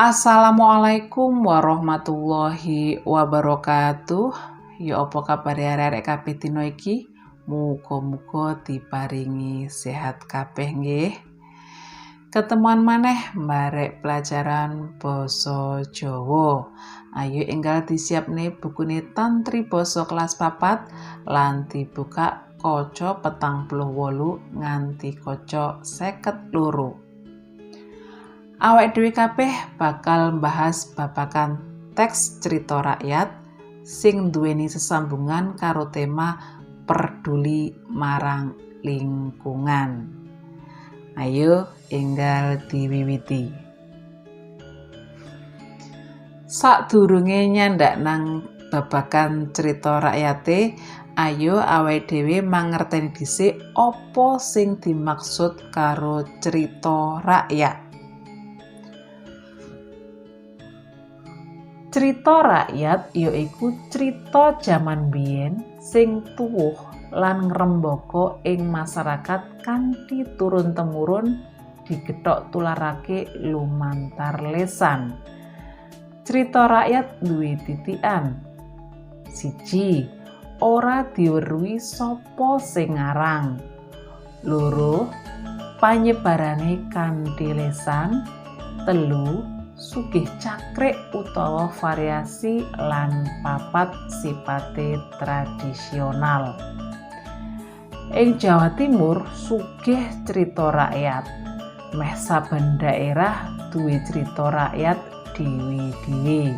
Assalamualaikum warahmatullahi wabarakatuh. Ya apa kabare arek-arek kabeh dina iki? Muga-muga diparingi sehat kabeh nggih. Ketemuan maneh mbarek pelajaran basa Jawa. Ayo enggal disiapne bukune Tantri Basa kelas 4 lan dibuka kaca 48 nganti kaca 52. Awake dhewe kabeh bakal mbahas babagan teks cerita rakyat sing nduweni sesambungan karo tema peduli marang lingkungan. Ayo enggal diwiwiti. Sadurunge nyandak nang babagan cerita rakyate, ayo awake dhewe mangerteni dhisik apa sing dimaksud karo cerita rakyat. Cerita rakyat yaiku crita jaman biyen sing tuwuh lan ngrembaka ing masyarakat kanthi turun-temurun digethok tularake lumantar lesan. Cerita rakyat duwe titikan. 1. Ora diweruhi sapa sing ngarang. 2. Panyebarane kanthi lesan. 3. Sugih cakrik utawa variasi lan 4. Sipate tradisional. Ing Jawa Timur sugih cerita rakyat. Meh saben daerah duwe cerita rakyat dhewe-dhewe.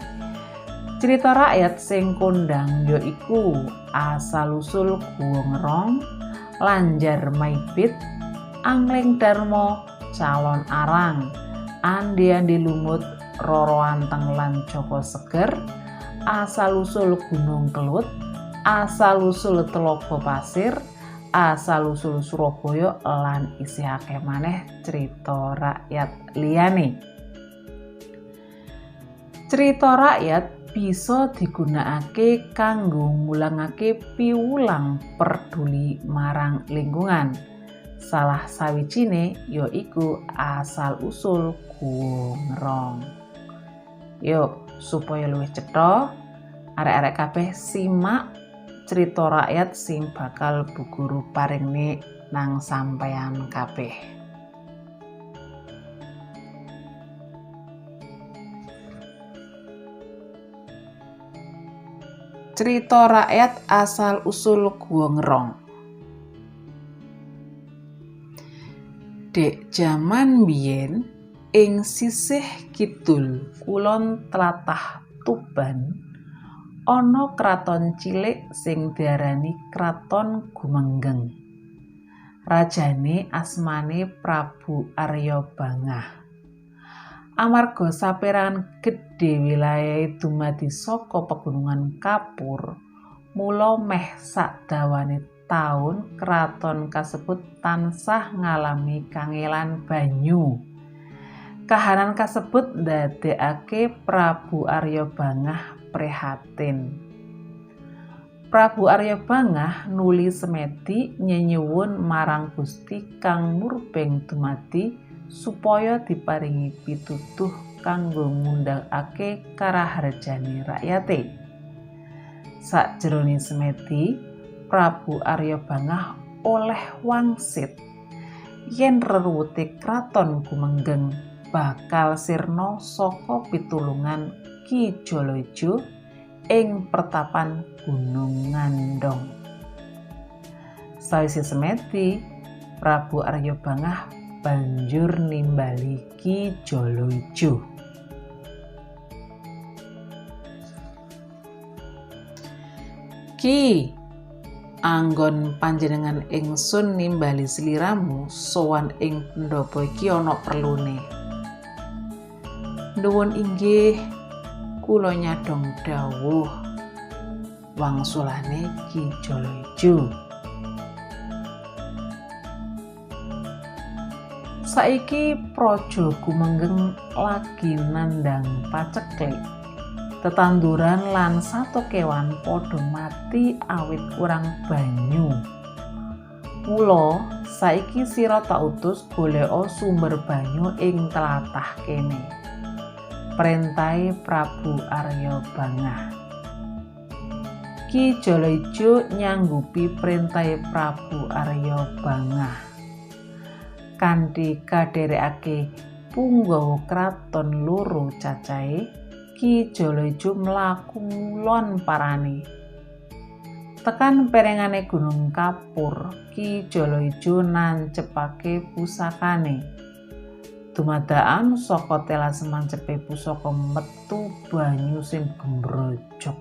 Cerita rakyat sing kondang yaiku asal-usul Guwa Ngerong, Lanjar Maibit, Angling Darma, Calon Arang, Ande-ande Lumut, Roro Anteng lan Joko Seger, asal-usul Gunung Kelut, asal-usul Telaga Pasir, asal-usul Surabaya lan isih akeh maneh cerita rakyat liyane. Cerita rakyat bisa digunakake kanggo ngulangake piwulang peduli marang lingkungan. Salah sawijine yaiku asal-usul Guwa Ngerong. Yuk, supaya luwih cetha, arek-arek kabeh simak cerita rakyat sing bakal Bu Guru paringne nang sampeyan kabeh. Cerita rakyat asal-usul Guwa Ngerong. Dek jaman biyen ing sisih kidul kulon tlatah Tuban ana kraton cilik sing diarani Kraton Gumenggeng. Rajane asmane Prabu Arya Bangah. Amarga saperangan gedhe wilayahe dumadi saka pegunungan kapur, mula meh sakdawane taun kraton kasebut tansah ngalami kangelan banyu. Kahanan kasebut ndadekake Prabu Arya Bangah prihatin. Prabu Arya Bangah nuli semedi nyenyuwun marang Gusti Kang Murbeng dumadi supaya diparingi pituduh kanggo ngundhakake karaharjane rakyate. Sakjerone semedi, Prabu Arya Bangah oleh wangsit yen reruwete Kraton Gumenggeng bakal sirna saka pitulungan Ki Joloijo ing pertapan Gunung Ngandong. Sawise semedi, Prabu Arya Bangah banjur nimbali Ki Joloijo. Ki, anggon panjenengan ingsun nimbali sliramu sowan ing pendopo iki ana perlune. Nuwun inggih, kula nyadhong dawuh, wangsulane Ki Joloijo. Saiki Praja Gumenggeng lagi nandhang paceklik. Tetanduran lan sato kewan padha mati awit kurang banyu. Mula saiki sira tak utus goleka sumber banyu ing tlatah kene. Perintahe Prabu Arya Bangah. Ki Jala Ijo nyanggupi perintahe Prabu Arya Bangah. Kanthi kadherekake punggawa kraton loro cacahe, Ki Jala Ijo mlaku ngulon parane. Tekan perengane Gunung Kapur, Ki Jala Ijo nancepake pusakane. Dumadakan saka telas mancepe pusaka metu banyu sing gembrojok.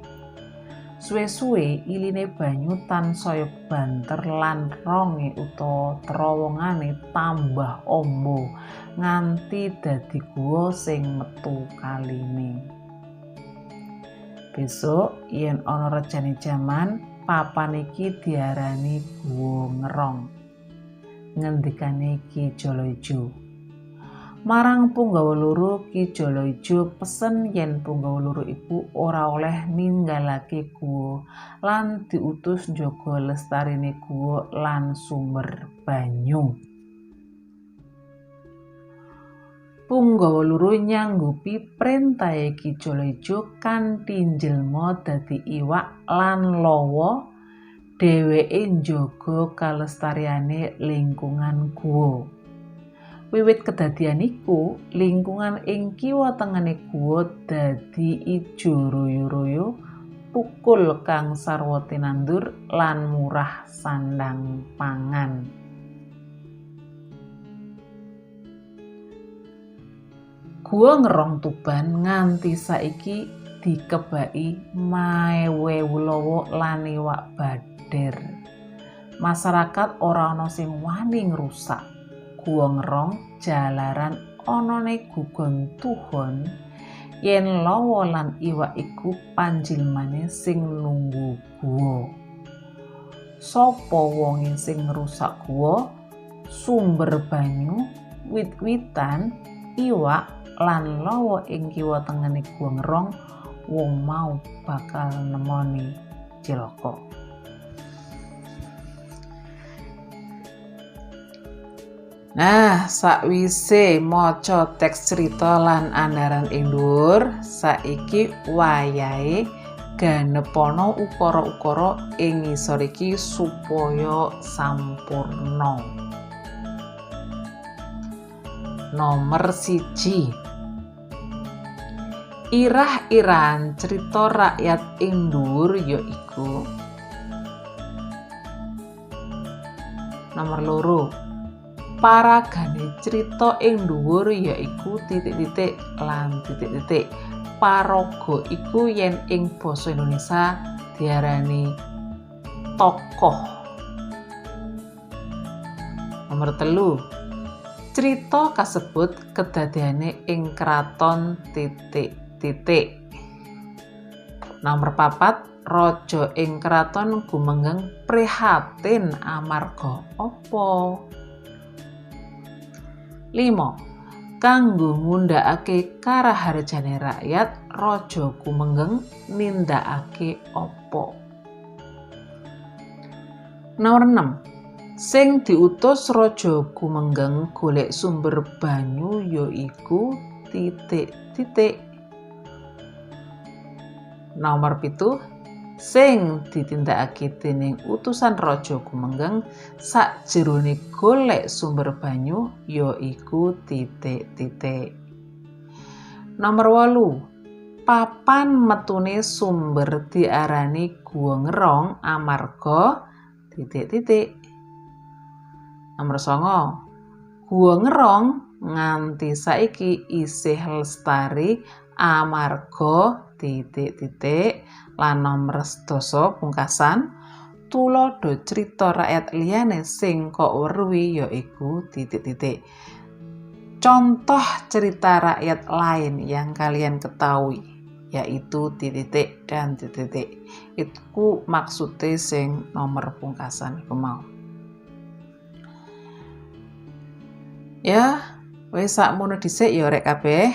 Suwe-suwe iline banyu tansaya banter lan ronge utawa terowongane tambah amba nganti dadi guwa sing metu kaline. Besok yen ana rejane jaman, papan iki diarani Guwa Ngerong. Ngendikane Ki Jala Ijo. Marang punggawa loro, Ki Jala Ijo pesen yen punggawa loro iku ora oleh ninggalake guwa lan diutus njaga lestarine guwa lan sumber banyu. Punggawa loro nyanggupi perintahe Ki Jala Ijo kanthi njelma dadi iwak lan lawa dheweke njaga kalestariane lingkungan guwa. Wiwit kedadian iku, lingkungan ing kiwa tengene guwa dadi ijo royo-royo, tukul kang sarwa tinandur lan murah sandang pangan. Guwa Ngerong Tuban nganti saiki dikebaki maewe lawa lan iwak bader. Masyarakat ora ana sing wani ngrusak Guwa Ngerong jalaran anane gugon tuhon yen lawa lan iwak iku panjilmane sing nunggu guwa. Sapa wonge sing ngrusak guwa, sumber banyu, wit-witan, iwak lan lawa ing kiwa tengene Guwa Ngerong, wong mau bakal nemoni cilaka. Nah, sakwise maca teks cerita lan andaran ing dhuwur, saiki wayahe ganepana ukara-ukara ing ngisor iki supaya sampurna. Nomor 1. Irah-irahan cerita rakyat ing dhuwur yaiku. Nomor 2. Paragane cerita ing dhuwur yaiku titik-titik lan titik-titik. Paraga iku yen ing basa Indonesia diarani tokoh. Nomor 3. Cerita kasebut kedadeane ing kraton titik-titik. Nomor 4. Raja ing kraton Gumenggeng prihatin amarga apa? 5. Kanggo ngundhakake karaharjane rakyat, Raja Gumenggeng nindakake apa? Nomor 6. Sing diutus Raja Gumenggeng golek sumber banyu yaiku titik-titik. Nomor 7. Sing ditindakake dening utusan Raja Gumenggeng sakjerone golek sumber banyu yaiku titik-titik. Nomor 8. Papan metune sumber diarani Guwa Ngerong amarga titik-titik. Nomor 9. Guwa Ngerong nganti saiki isih lestari amarga titik-titik. Lan nomor 10 pungkasan, tuladha cerita rakyat liyane sing kok weruhi yaiku titik-titik. Contoh cerita rakyat lain yang kalian ketahui yaitu titik-titik dan titik-titik. Iku maksude sing nomor pungkasan iku mau. Ya, wis sakmono dhisik ya rek kabeh.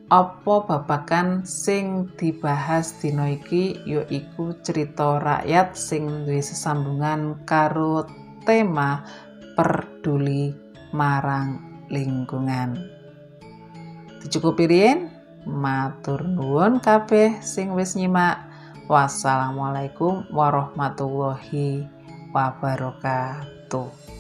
Apa babagan sing dibahas dina iki yaiku cerita rakyat sing duwe sesambungan karo tema peduli marang lingkungan. Dicukupi riyin. Matur nuwun kabeh sing wis nyimak. Wassalamualaikum warahmatullahi wabarakatuh.